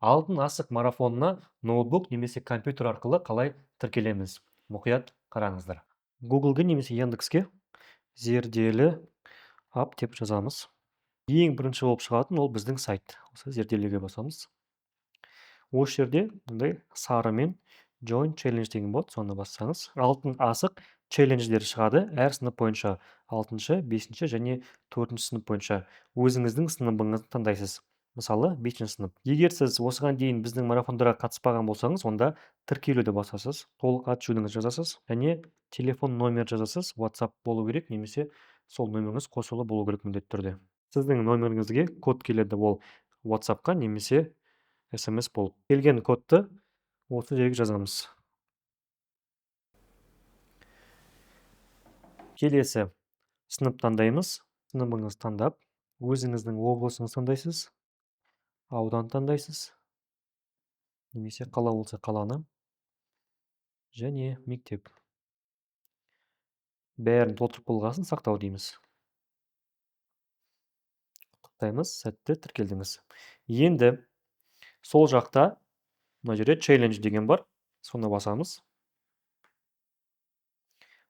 Алтын асық марафонына ноутбук немесе компьютер арқылы қалай тіркелеміз? Мұқият қараңыздар. Google'ге немесе Яндекске Зерделі ап деп жазамыз. Ең бірінші болып шығатын ол біздің сайт. Осы Зерделіге басамыз. Осы жерде мындай сарымен Join Challenge деген болады, соны бассаңыз, алтын асық челлендждері шығады. Әр сынып бойынша 6-шы, 5-ші және 4-ші сынып бойынша өзіңіздің сыныбыңызды таңдайсыз. Мысалы, 5-ші сынып. Егер сіз осыған дейін біздің марафондарға қатыспаған болсаңыз, онда тіркелуді басасыз, толық аты жөніңізді жазасыз және телефон номер жазасыз. WhatsApp болу керек немесе сол нөміріңіз қосулы болу керек міндетті түрде. Сіздің нөміріңізге код келеді, ол WhatsAppқа немесе SMS болып. Келген кодты осы жерге жазамыз. Келесі сынып таңдаймыз. Сыныбыңызды таңдап, өзіңіздің облысыңызды таңдайсыз, аудан таңдайсыз, немесе қала болса қаланы және мектеп. Бәрін толтырып болғасын сақтау дейміз. Құттықтаймыз, сәтті тіркелдіңіз. Енді сол жақта мына жерде challenge деген бар, соны басамыз.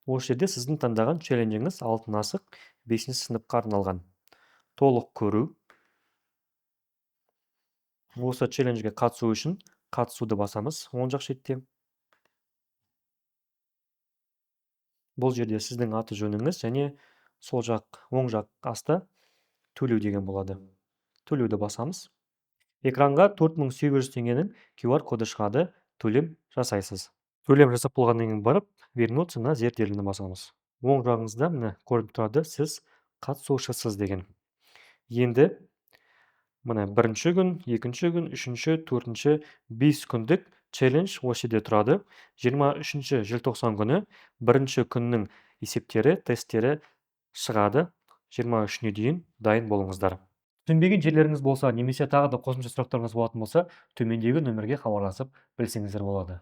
Осы жерде сіздің таңдаған челленджіңіз алтын асық 5-ші сыныпқа арналған. Толық көру. Осы челленджге қатысу үшін қатысуды басамыз оң жақ шетте. Бұл жерде сіздің аты жөніңіз және сол жақ, оң жақ аста төлеу деген болады. Төлеуді басамыз. Экранға 4800 теңгенің QR коды шығады, төлем жасайсыз. Төлем жасап болғаннан кейін барып, вернуться на Зерделіні басамыз. Оң жағыңызда міне көрініп тұрады, сіз қатысушысыз деген. Енді міне бірінші күн, екінші күн, үшінші, төртінші, 5 күндік челлендж осы жерде тұрады. 23 желтоқсан күні бірінші күннің есептері, тесттері шығады. 23-не дейін дайын болыңыздар. Түсінбеген жерлеріңіз болса немесе тағы да қосымша сұрақтарыңыз болатын болса, төмендегі нөмірге хабарласып білсеңіздер болады.